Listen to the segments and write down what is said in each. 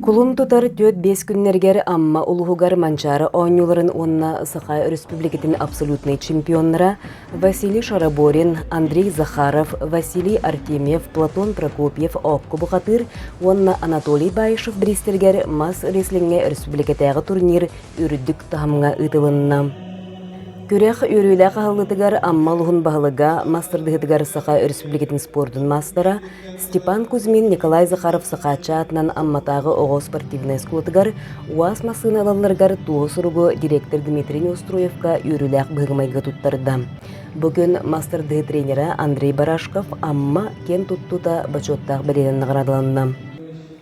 Кулун тутар 4-5 күннэригэр Амма улууһугар Манчаары оонньууларын уонна Саха Өрөспүүбүлүкэтин абсолютнай чемпионнара Василий Шараборин, Андрей Захаров, Василий Артемьев, Платон Прокопьев Оокку Бухатыыр уонна Анатолий Баишев бириистэригэр мас рестлиҥҥэ өрөспүүбүлүкэтээҕи турнир үрдүк таһымҥа ыытылынна. Күрэх үөрүүлээх аһыллыытыгар Амма улууһун баһылыга, мас тардыһыытыгар Саха Өрөспүүбүлүкэтин спордун маастара Степан Кузьмин Николай Захаров Сахааччы аатынан Амматааҕы оҕо спортивнай оскуолатыгар УАЗ массыына ылалларыгар туоһу суругу директор Дмитрий Неустроевка үөрүүлээх быһыгымайга туттарда. Бу күн мас тардыһыы тренерэ Андрей Барашков Амма киэн туттуута бочуоттаах бэлиэнэн наҕараадаланна.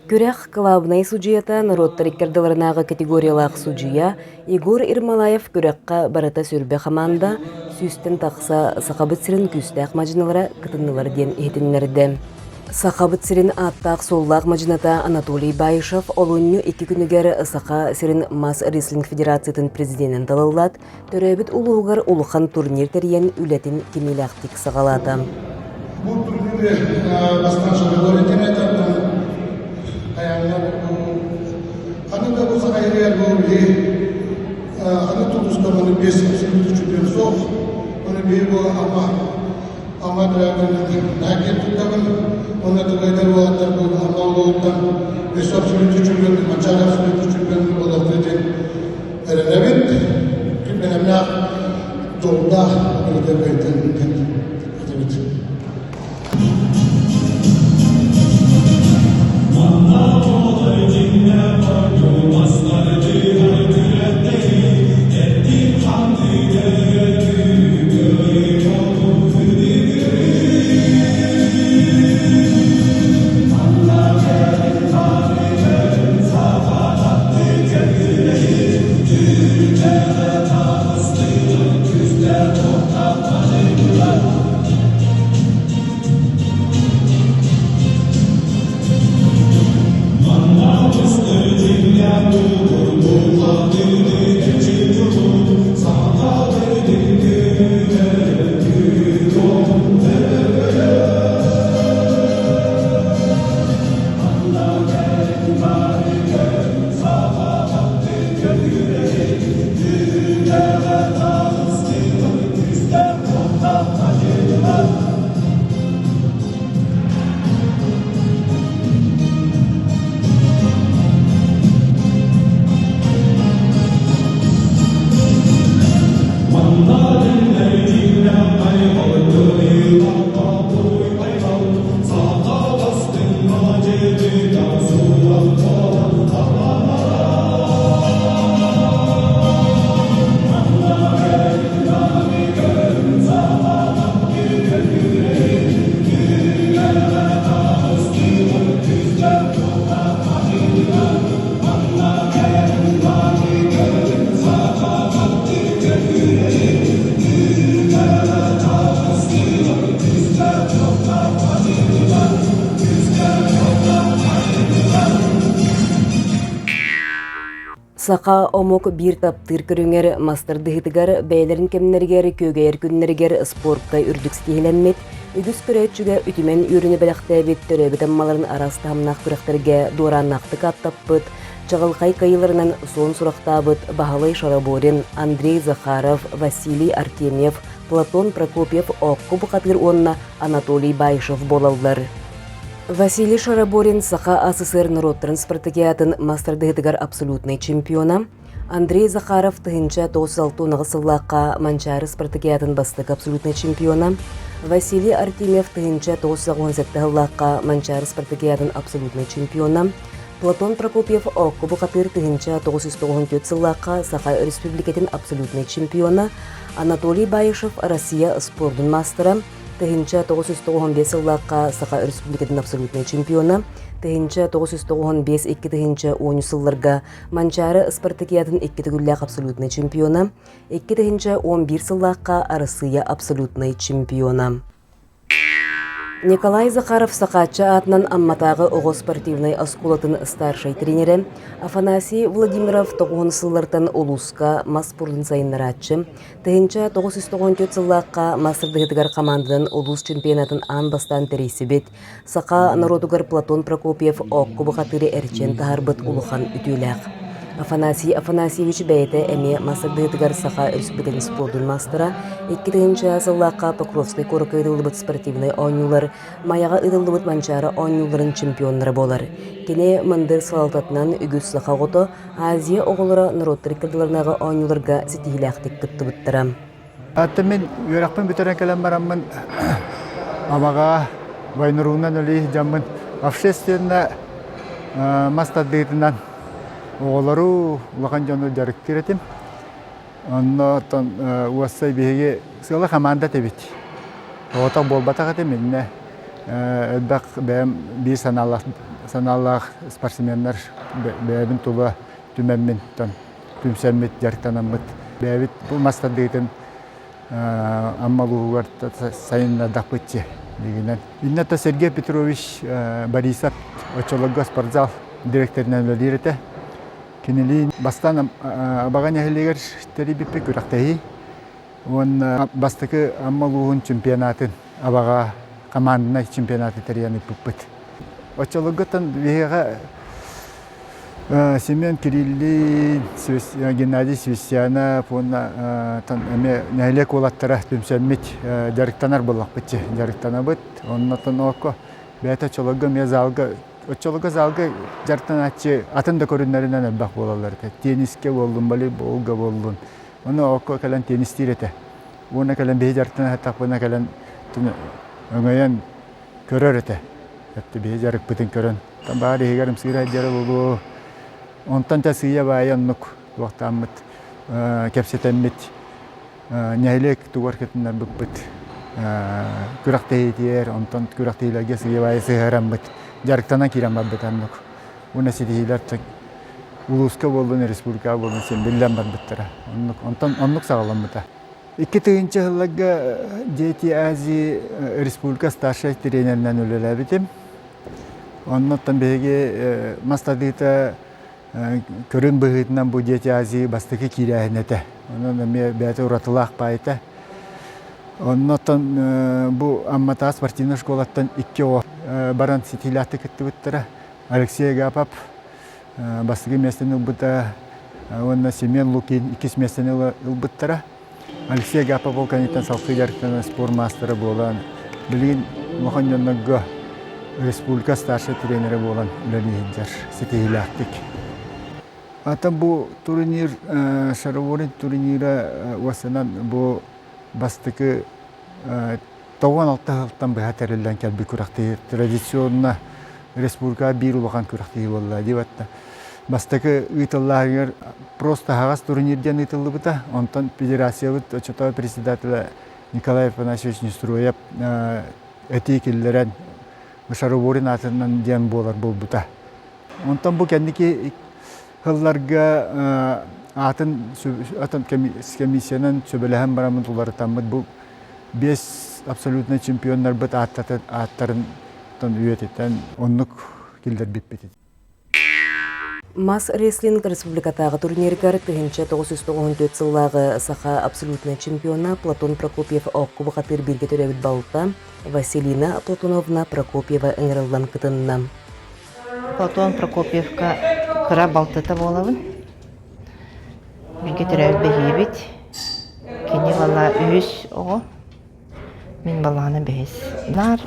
Күрэх кылаабынай судьуйата норуоттар иккардыларынааҕы категориялаах судьуйа Егор Ермолаев күрэххэ барыта сүрбэ хамаанда сүүстэн тахса Сахабыт сирин күүстээх мадьыналара кытыннылар диэн иһитиннэрдэ. Сахабыт сирин ааттаах-суоллаах мадьыната Анатолий Баишев олунньу икки күнүгэр Саха сирин мас рестлинг федерациятын президенин талыллаат, төрөөбүт улууһугар улахан турнир тэрийэн үлэтин кимиилээхтик саҕалаата. Бу турниры бастаан шотлор этим айаннар ханы да бу сахайрыар бу биһи ханы тутустаманы без абсолютно чемпион суох оны биһи бу ама ама драгон туттабын онно тылайдар уолаттар бу ама улууттан өссө абсолютно чемпион манчаары абсолютно чемпион буолуохпут диэн Эрэнэбит, ким бэлэмнээх дьоллоох үлэтэ бэйэтин этэбит. Саха омук биир таптыыр көрүҥэр мастардыһыытыгар бэйэлэрин кэмнэригэр күөгэйэр күннэригэр спортка үрдүк ситиһилэммит, үгүс көрөөччүгэ үтүмэн үөрүүнү бэлэхтээбит төрөөбүт аммаларын араас таһымнаах күрэхтэргэ дуорааннаахтык ааттаппыт, чаҕылхай кыайыыларынан суон сурахтаабыт Баһылай Шараборин, Андрей Захаров, Василий Артемьев, Платон Прокопьев Оокку Бухатыыр уонна Анатолий Баишев буолаллар. Василий Шараборин Саха АССР норуоттарын спартакиатын мастардыһытыгар абсолютнай чемпиона, Андрей Захаров 1906 сыллаахха Манчаары спартакиатын бастакы абсолютнай чемпиона, Василий Артемьев 1917 сыллаахха Манчаары спартакиатын абсолютнай чемпиона, Платон Прокопьев Оокку Бухатыыр 1994 сыллаахха Саха Өрөспүүбүлүкэтин абсолютнай чемпиона, Анатолий Баишев Россия спордун маастара, 1995 сыллаахха Саха Өрөспүүбүлүкэтин абсолютнай чемпиона, 1995 2010 сылларга Манчаары спартакиатын икки төгүллээх абсолютнай чемпиона, 2011 сыллаахха Арассыыйа абсолютнай чемпиона. Николай Захаров Сахааччы аатынан Амматааҕы оҕо спортивнай оскуолатын старшай тренерэ Афанасий Владимиров тоҕуһун сыллартан улууска мас спордун сайыннарааччы, 1994 сыллаахха мас тардыһыытыгар хамаанданан улуус чемпионатын аан бастаан тэрийсибит, саха норуотугар Платон Прокопьев оокку бухатыыры эрчийэн таһаарбыт улахан үтүөлээх. Афанасий Афанасьевич бэйэтэ эмиэ мас тардыһыытыгар Саха Өрөспүүбүлүкэтин спордун маастара, 2000 сыллаахха Покровскай куоракка ыытыллыбыт спортивнай оонньуулар, Майаҕа ыытыллыбыт Манчаары оонньууларын чемпионнара буолар. Кини мындыр салалтатынан үгүс саха оҕото Азия оҕолоро норуоттар ыккардыларынааҕы оонньууларга ситиһиилээхтик кыттыбыттара. Аттан мин үөрэхпин бүтэрэн кэлэн бараммын Абаҕа Войнуруунан үлэлии сылдьаммын общественно мас тардыытынан оҕолору, улахан дьону дьарыктыыр этим. Онно оттон уоссай биһиги сыала хамаанда этибит. Оҕото буолбатах этим иннэ элбэх бэйэм биир санаалаах, санаалаах спортсменнар бэйэбин тула түмэммин түмсэммит, дьарыктанаммыт бэйэбит бу мас тардыытын Амма улууһугар сайыннардахпытчы дигинэн. Инната Сергей Петрович Борисов оччолорго спортзал директорынан үлэлиир этэ. Кинилиин бастаан Абаҕа нэһилиэгэр тэрийбиппит күрэхтэһии уонна бастакы Амма улууһун чемпионатын Абаҕа команднай чемпионаты тэрийэн ыыппыппыт. Оччолорготтон биһиэхэ Семен Кириллин, Геннадий Свистянов уонна эмиэ нэһилиэк уолаттара түмсэммит дьарыктанар буоллахпыт дьарыктанабыт. Оннотон оокко бэйэтэ оччолорго эмиэ залга оччолорго залга дьарыктанааччы атын да көрүннэринэн элбэх буолаллар этэ. Теннискэ буоллун, волейболга буоллун. Ону оокко кэлэн теннистиир этэ. Уонна кэлэн биһи дьарыктана сыттахпына кэлэн өҥөйөн көрөр этэ. Өттө биһи дьарыкпытын көрөн баар иһигэр ымсыыра сылдьара буолуо. Онтон да сыыйа-баайа оннук туохтааммыт кэпсэтэммит нэһилиэк тугар кытыннарбыппыт күрэхтэһиитигэр, онтон күрэхтэһиилэргэ сыыйа-баайа сыһыараммыт дьарыктанан киирэн барбыт оннук. Уонна ситиһиилэр улууска буоллун, республикаҕа буоллун син биллэн барбыттара. Оннук, онтон оннук саҕаламмыта. 2000 сылларга Дети Азии республика старшай тренеринэн үлэлээбитим. Оннуттан биһиги мас тардыыта көрүҥ быһыытынан бу Дети Азии бастакы киирээһин этэ. Онон эмиэ бэйэтэ уратылаах баайта. Оннуттан бу Амматаа спортивнай школаттан икки оҕо баран ситиилээхтик кыттыбыттара. Алексей Агапов бастакы миэстэни ылбыта уонна Семен Лукин иккис миэстэни ылбыттара. Алексей Агапов ол кэнниттэн салгыы дьарыктанан спорт маастара буолан, билигин улахан дьоннорго республика старшай тренерэ буолан үлэлии сылдьар ситиһиилээхтик. Ата бу турнир Шаровой турнира уосанан бу бастакы 96 сылтан быһа тэриллэн кэлбит күрэхтэһии традиционно республикаҕа биир улахан күрэхтэһии буолла диэбэтэ. Бастакы ыытыллааһыгар просто аһаҕас турнир диэн ыытыллыбыта. Онтон федерациябыт оччотооҕу председателэ Николай Афанасьевич Нестроев этии киллэрэн Шароборин аатынан диэн буолар буолбута. Онтон бу кэнники сылларга атын атын комиссиянан сөбүлэһэн бараммыт уларытаммыт бу биэс абсолютнай чемпионнарбыт ааттарын үйэтитэн оннук киллэрбиппит. Мас рестлинг республикатааҕы турнирыгар 1994 сыллааҕы саха абсолютнай чемпиона Платон Прокопьев оокку бухатыыр бииргэ төрөөбүт балта Василина Платоновна Прокопьева ыҥырыллан кытынна. Платон Прокопьевка кыра балтыта буолабын. Бииргэ төрөөбүт бэһиэбит. Кини бала үһүс оҕо, мин балаҕана бэһис. Наар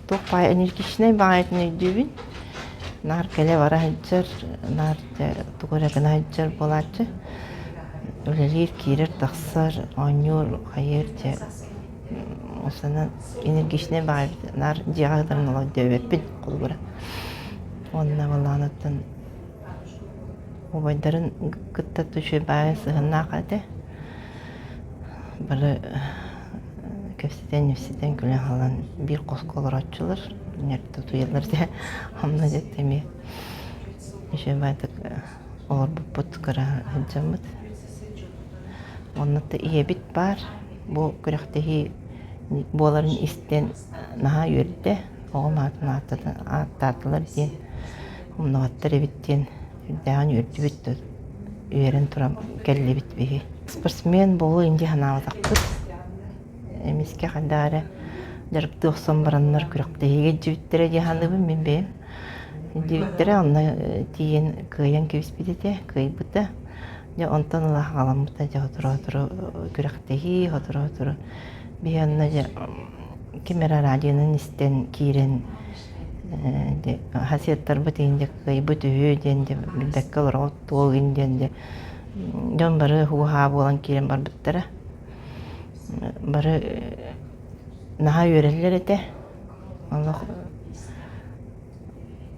туох баай энергичнэй баҕайытын өйдүүбүн. Наар кэлэ-бара сылдьар, наар тугу эрэ гына сылдьар буолааччы. Үлэлиир, киирэр-тахсар, оонньуур, хайыыр дьэ Осанан энергичнэй баҕайыбыт наар дьиэҕэ сытарын олох өйдөөбөппүн холобура. Уонна балаҕаныттан убайдарын кытта үчүгэй баайы сыһыннаах этэ. Бары кэпсэтэн-ипсэтэн күлэн-халан биир хоско олорооччулар, нервтэ утуйаллар этэ. Онно дьэ эмиэ үчүгэй баайдык олорбуппут кыра сылдьаммыт. Онно ийэбит баар. Бу күрэхтэһии буоларын истэн наһаа үөрдэ. Оҕом аатын ааттаатылар диэн, умнубаттар эбит диэн сүрдээҕин үөрдүбүт да үөрэн туран кэллибит биһи. Спортсмен буолуо инди санаабатахпыт. Эмискэ хайдах эрэ дьарыктыы охсон бараннар күрэхтэһиигэ илдьибиттэрэ дии саныыбын мин бэйэм. Илдьибиттэрэ онно тиийэн кыайан кэбиспит этэ, кыайбыта. Дьэ онтон ыла хаҕаламмыта дьэ сотору-сотору күрэхтэһии, сотору-сотору биһи онно дьэ ким эрэ радионан истэн киирэн дьэ хаһыаттарбыт иһин дьэ кыайбыт үһү диэн дьэ билбэккэ олороҕут туох иһин диэн дьэ дьон бары һуу-һаа буолан киирэн барбыттара. Бары наһаа үөрэллэр этэ. Олох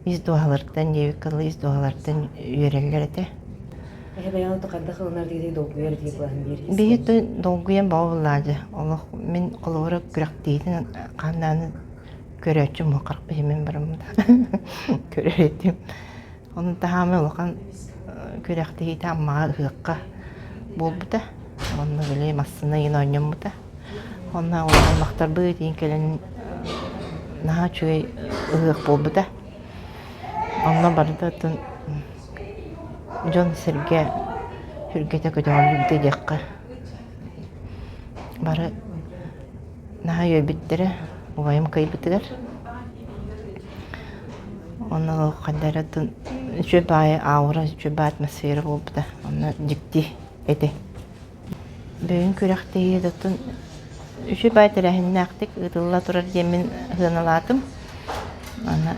ис дууһаларыттан диэбиккэ дылы ис дууһаларыттан үөрэллэр этэ. Биһи долгуйан баҕа буллаадьы. Олох мин холобура күрэхтиитин ханнааны көрөөччүм муоххарпа иһимин бараммыта. Көрөр этим. Ону таһаамай улахан күрэхтэһиитэ Аммаҕа ыһыахха буолбута. Онно били массыына иһин оонньоммута. Онно аймахтарбыт иһин кэлэн наһаа үчүгэй ыһыах буолбута. Онно барыта оттон дьон-сэргэ сүргэтэ көтөҕүллүбүтэ диэххэ. Бары наһаа үөрбүттэрэ убайым кыайбытыгар. Онно хайда эрэ үчүгэй баайы аура, үчүгэй баай атмосфера буолбута. Онно дьикти этэ. Бүгүн күрэхтэһии оттон үчүгэй баай тэрээһиннээхтик ыытылла турар диэммин сыаналаатым. Аны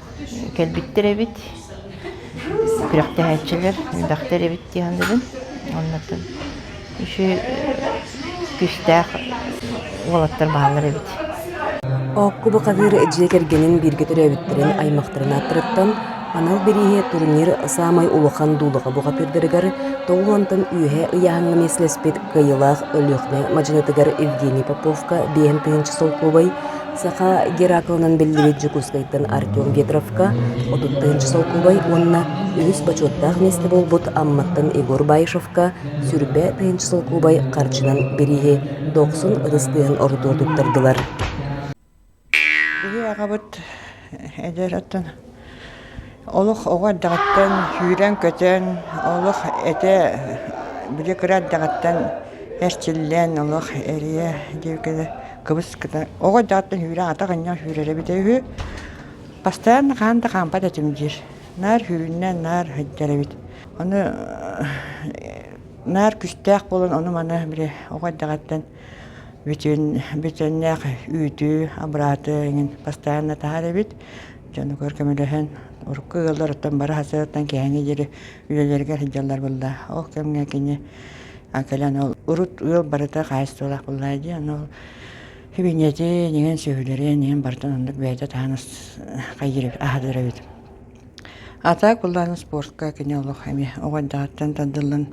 кэлбиттэр эбит, күрэхтэһээччилэр элбэхтэр эбит дии саныыбын. Оннуттан үчүгэй күүстээх уолаттар бааллар эбит. Оокку бухатыыр дьиэ кэргэнин бииргэ төрөөбүттэрин аймахтарын ааттарыттан анал бирииһи турнир саамай улахан дуулаҕа бухатыырдарыгар 90-тан үөһэ ыйааһыҥҥа миэстэлэспит кыайыылаах Өлүөхүмэ мадьынытыгар Евгений Поповка 5000 солкуобай, саха Гераклынан биллибит Дьокуускайтан Артем Ветровка 30 солкуобай уонна үһүс бочуоттаах миэстэ буолбут Амматтан Егор Баишевка сүрбэ тыһыынча солкуобай харчынан бирииһи дохсун ытыс тыаһын ордуор туттардылар. Биһи аҕабыт эдэр оттон олох оҕо эрдэҕиттэн сүүрэн-көтөн, олох этэ били кыра эрдэҕиттэн эрчиллэн олох эрийэ диэбиккэ кыбыс оҕо эрдэҕиттэн сүүрэн атах анньан сүүрэр эбитэ үһү. Постоянно хаан да хаампат этим диир. Наар сүүрүннэн наар сылдьар эбит. Ону наар күстээх буолан ону-маны били оҕо эрдэҕиттэн бүтүн бүтүннээх үүтү, абырааты эҥин постоянно таһар эбит. Дьонугар көмөлөһөн урукку ыаллар оттон бары хасыаттан киэһэҥҥэ диэри үлэлэригэр сылдьаллар буолла. Ол кэмҥэ кини кэлэн ол урут ыал барыта хаһаайыстыбалаах буоллаҕа дии, аны ол сибиинньэтин, иҥэн сүөһүлэрин, иһин барытын оннук бэйэтэ таһан хайыыр аһатар эбит. А так буоллаҕына спортка кини олох эмиэ оҕо эрдэҕиттэн тардыллан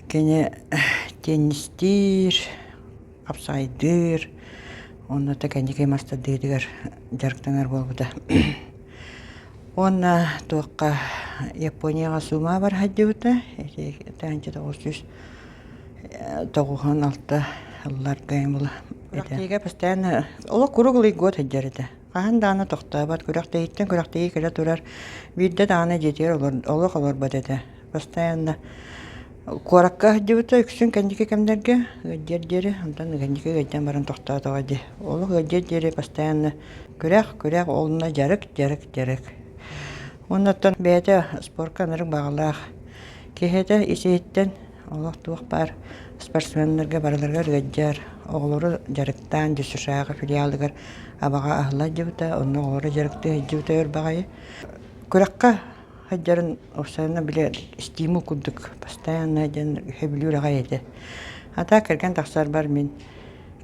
кини теннистиир, хапсаҕайдыыр, уонна кэнники мас тардыытыгар дьарыктанар буолбута. Уонна туохха Японияҕа суума бар сылдьыбыта, ити 1996 сылларга була. Күрэхтэһиигэ постоянно олох круглый год сылдьар этэ. Хаһан даҕаны тохтообот, күрэхтэһииттэн күрэхтэһии кэлэ турар, биирдэ даҕаны дьиэтигэр олох олорбот этэ. Постоянно куоракка сылдьыбыта үксүн кэнники кэмнэргэ ыалдьыар диэри, онтон кэнники ыалдьан баран тохтоотоҕо дии. Олох ыалдьыар диэри постоянно күрэх, күрэх, онно дьарык, дьарык, дьарык. Уонна оттон бэйэтэ спорка ынырык баҕалаах киһи этэ, ис-иһиттэн олох туох баар спортсменнарга барыларыгар ыалдьар, оҕолору дьарыктаан ДЮСШ-ҕа филиалыгар Абаҕа аһылла сылдьыбыта, онно оҕолору дьарыктыы сылдьыбыта өр баҕайы. Күрэххэ сылдьарын уопсайынан били стимул курдук постоянно диэн сөбүлүүр аҕай этэ. А так кэргэн тахсарбар мин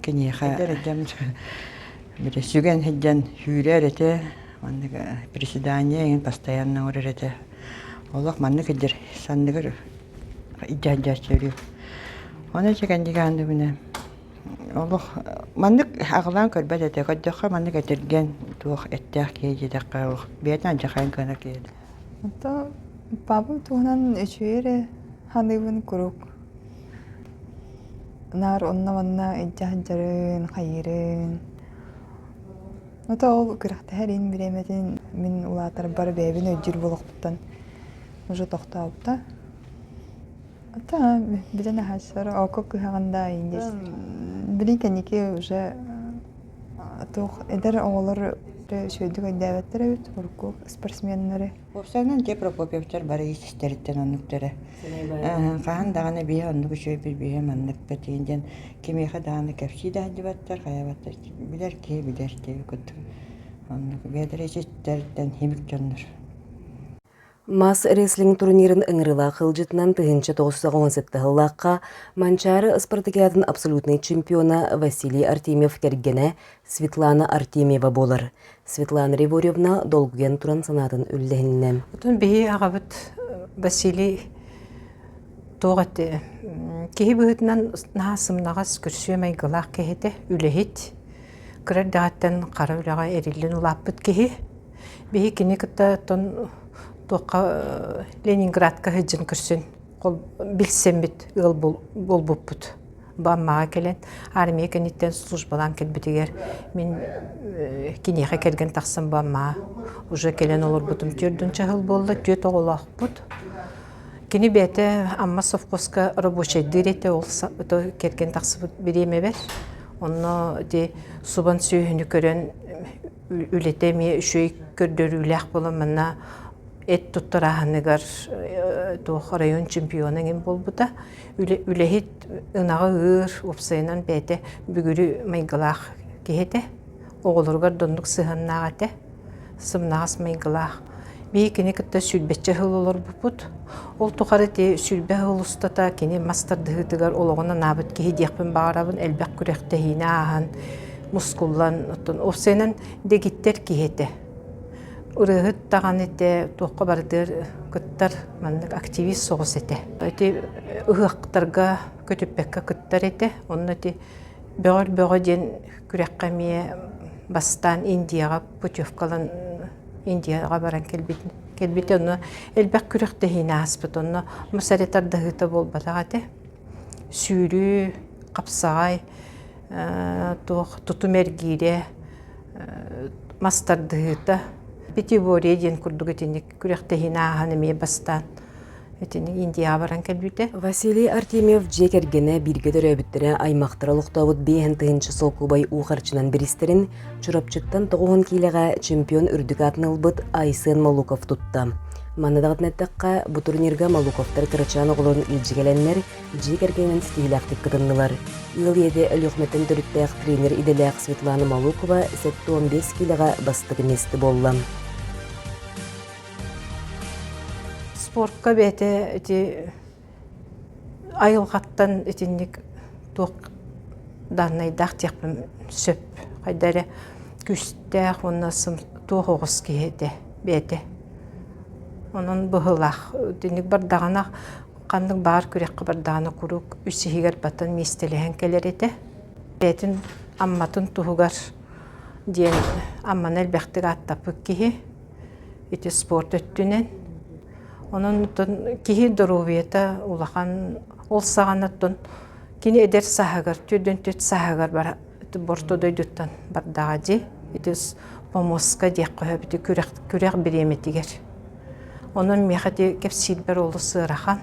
киниэхэ били сүгэн сылдьан сүүрэр этэ, маннык приседание эҥин постоянно оҥорор этэ. Олох маннык сылдьар санныгар илдьэ сылдьааччы өрүү. Ону ити кэнники аандыбына Олох маннык аҕылаан көрбөт этэ, көрдөххө маннык этиргэн туох эттээх киһи диэтэххэ олох бэйэтин алдьархайын кыанар киһи этэ. Онтон папам туһунан үчүгэй эрэ саныыбын куруук. Наар онно-манна илдьэ сылдьарын, хайыырын. Ото ол күрэхтэһэр ин бириэмэтин мин улаатарбар бэйэбин өйдүүр буолуохпуттан уже тохтообута. Ата билэн аһааччылар око кыһаҕын да индис. Били кэнники уже туох эдэр оҕолор үчүгэйдик өйдөөбөттөр эбит урукку спортсменнары. Уопсайынан дьэ Прокопьевтар бары ис-истэриттэн оннуктара. Хаһан даҕаны биһи оннук үчүгэйбит, биһи манныкпыт диэн кимиэхэ даҕаны кэпсии да сылдьыбаттар, хайаабаттар. Билэр киһи билэр диэби курдук. Оннук бэйэлэрэ ис-истэриттэн химик дьоннор. Мас рестлинг турнирын ыҥырыылаах ыалдьытынан 1917 сыллаахха Манчаары ыспартакиадатын абсолютнай чемпиона Василий Артемьев кэргэнэ Светлана Артемьева буолар. Светлана Револьевна долгуйан туран санаатын үллэһиннэ. Отон биһи аҕабыт Василий туох этэ киһи быһыытынан наһаа сымнаҕас, көрсүө майгылаах киһи этэ, үлэһит. Кыра эрдэҕиттэн хара үлэҕэ эриллэн улааппыт киһи. Биһи кини кытта оттон туохха Ленинградка сылдьан көрсөн билсэммит ыал буолбуппут. Бу Аммаҕа кэлэн армия кэнниттэн службалаан кэлбитигэр мин киниэхэ кэргэн тахсан бу Аммаҕа уже кэлэн олорбутум түөрт чаһыл буолла, түөрт оҕолоохпут. Кини бэйэтэ Амма совхозка рабочайдыыр этэ, ол кэргэн тахсыбыт бириэмэбэр. Онно ити субан сүөһүнү көрөн үлэтэ эмиэ үчүгэй көрдөрүүлээх буолан манна эт туттарааһыныгар туох район чемпиона эҥин буолбута. Үлэһит ынаҕы ыыр, уопсайынан бэйэтэ бүгүрү майгылаах киһи этэ. Оҕолоругар да оннук сыһыаннаах этэ. Сымнаҕас майгылаах. Биһи кини кытта сүүрбэччэ сыл олорбуппут. Ол тухары ити 20 сыл устата кини мас тардыһыытыгар олоҕун анаабыт киһи диэхпин баҕарабын. Элбэх күрэхтэһиини ааһан, мускуллан, оттон уопсайынан дэгиттэр киһи этэ. Ырыаһыт даҕаны этэ, туохха барытыгар кыттар маннык активист соҕус этэ. Ити ыһыахтарга көтүппэккэ кыттар этэ. Онно ити Бөҕөр бөҕө диэн күрэххэ эмиэ бастаан Индияҕа путевкалан Индияҕа баран кэлбит кэлбитэ онно элбэх күрэхтэһиини ааспыт онно мас эрэ тардыһыыта буолбатах этэ сүүрүү хапсаҕай туох тутум эргиирэ мас тардыһыыта пятиборье диэн курдук итинник күрэхтэһиини ааһан эмиэ бастаан Итини Индияҕа баран кэлбитэ. Василий Артемьев дьиэ кэргэнэ бииргэ төрөөбүттэрэ аймахтара олохтообут 5000 солкуобай уу харчынан бириистэрин Чурапчыттан 90 киилэҕэ чемпион үрдүк аатын ылбыт Айсен Малуков тутта. Манна даҕатан эттэххэ, бу турнирга Малуковтар кырачаан оҕолорун илдьэ кэлэннэр дьиэ кэргэнинэн ситиһиилээхтик кытыннылар. Ыал ийэтэ Өлүөхүмэттэн төрүттээх тренер идэлээх Светлана Малукова 75 киилэҕэ бастакы миэстэ буолла. Спортка бэйэтэ ити айылҕаттан итинник туох дааннайдаах диэхпин сөп. Хайда эрэ күүстээх уонна туох оҕус киһи этэ бэйэтэ. Онон быһыылаах итинник бардаҕына ханнык баар күрэххэ бардаҕына куруук үс иһигэр батан миэстэлэһэн кэлэр этэ. Бэйэтин Амматын туһугар диэн Амманы элбэхтик ааттаппыт киһи. Ити спорт өттүнэн. Онон оттон киһи доруобуйата улахан ол саҕана оттон кини эдэр сааһыгар төрдөн төрт сааһыгар бара борто дойдуттан бардаҕа дии. Ити помоска диэххэ сөп ити күрэх күрэх бириэмэтигэр. Онон миэхэ ити кэпсиирбэр олус ыарахан.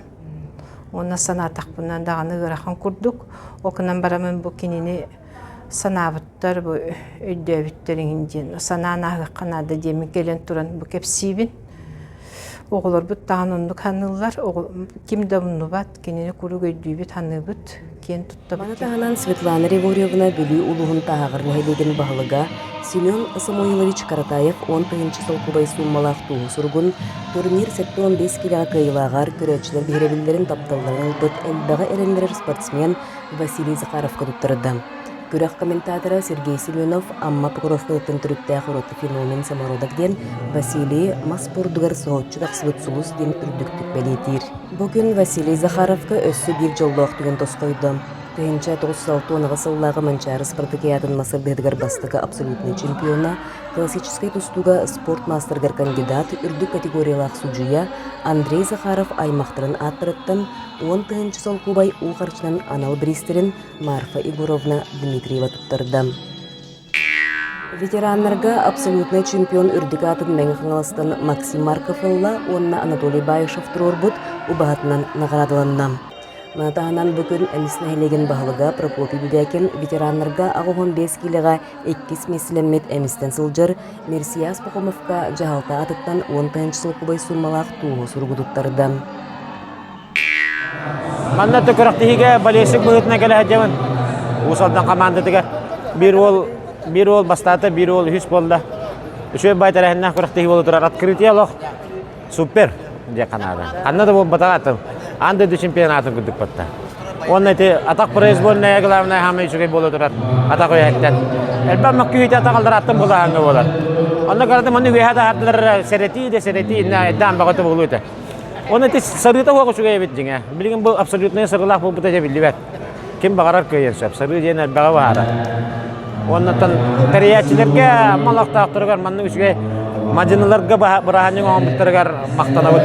Уонна санаатахпына даҕаны ыарахан курдук. Ол гынан бараммын бу кинини санаабыттар, бу өйдөөбүттэр иҥин диэн санаан ааһыахха наада диэммин кэлэн туран бу кэпсиибин. Оҕолорбут даҕаны оннук саныыллар, ким да умнубат, кинини куруук өйдүүбүт, саныыбыт, киэн туттабыт. Маны таһынан Светлана Григорьевна Бүлүү улууһун Тааһаҕар нэһилиэгин баһылыга Семен Самойлович Каратаев 10 тыһыынча солкуобай сууммалаах туоһу суругун турнир 75 киилэҕэ кыайыылааҕар көрөөччүлэр биһирэбиллэрин тапталларын ылбыт элбэҕи эрэннэрэр спортсмен Василий Захаровка туттарда. Күрэх комментатора Сергей Семенов Амма Покровкатыттан төрүттээх ураты феномен самородок диэн Василий мас спордугар соһуччу тахсыбыт сулус диэн үрдүктүк бэлиэтиир. Бу күн Василий Захаровка өссө биир дьоллоох түгэн тосхойдо. 1960 сыллааҕы Манчаары спартакиадатын мас ырдыһытыгар бастакы абсолютнай чемпиона, классическай тустууга спорт маастарыгар кандидат, үрдүк категориялаах судьуйа Андрей Захаров аймахтарын ааттарыттан 10 тыһыынча солкуобай уу харчынан анал бириистэрин Марфа Егоровна Дмитриева туттарда. Ветераннарга абсолютнай чемпион үрдүк аатын Мэҥэ Хаҥаластан Максим Марков ылла уонна Анатолий Баишев туруорбут убаһатынан наҕараадаланна. Маны таһынан бу күн Эмис нэһилиэгин баһылыга Прокопий Бубякин ветераннарга 85 киилэҕэ иккис миэстэлэммит Эмистэн сылдьар Мерсияс Пахомовка дьаһалта аатыттан 10 тыһыынча солкуобай сууммалаах туоһу суругу туттарда. Манна күрэхтэһиигэ болельщик быһыытынан кэлэ сылдьабын. Уус Алдан хамаандатыгар биир уол биир уол бастаата, биир уол үһүс буолла. Үчүгэй бай тэрээһиннээх күрэхтэһии буола турар. Открытие олох супер диэххэ наада. Ханна да буолбатах атым. Аан дойду чемпионатын курдук батта. Уонна ити атах произвольная главное хаамай үчүгэй буола турар атах үөһэттэн. Элбэх мөккүһүүтэ атах алларааттан булааһыҥҥа буолар. Онно каратым онно үөһэ таһардылар сэрэтии да сэрэтии инна эддаан баҕата буолуо этэ. Уонна ити сарыыта суох үчүгэй эбит дьиҥэ. Билигин бу абсолютнай сарыылаах буолбута дьэ биллибэт. Ким баҕарар кыайыан сөп. Сарыы диэн элбэҕи баара. Уоннаттан тэрийээччилэргэ Амма олохтоохторугар маннык үчүгэй мадьыныларга бырааһынньык оҥорбуттарыгар махтанабыт.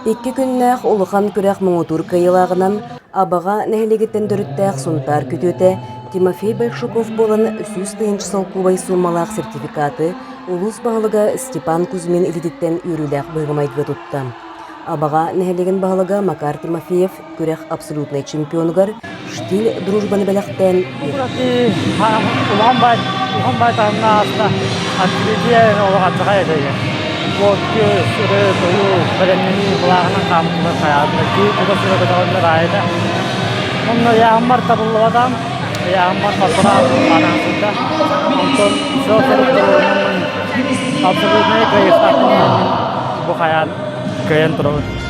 Икки күннээх улахан күрэх муҥутуур кыайыылааҕынан Абаҕа нэһилиэгиттэн төрүттээх Сунтаар күтүөтэ Тимофей Большаков буолан 100 тыһыынча солкуобай суумалаах сертификаты улуус баһылыга Степан Кузьмин илиититтэн үөрүүлээх быһыыга-майгыга тутта. Абаҕа нэһилиэгин баһылыга Макар Тимофеев күрэх абсолютнай чемпионугар Штиль дружбаны бэлэхтээн Улахан баай улахан баай таһымна ааста открытие олох ардахай этэ Водки, сыры, тойу, бэлэмнэнии былааҕынан хаамытылар хайаатына кии тута сүрэ көтөҕөннөр аайыта. Онно ыйааһыммар табыллыбатам, ыйааһыммар хорбураан анаан сылда. Онтон сыл-сыл туруорунаммын абсолютнай кыайыахтаахпын бу хайаан кыайан турабын.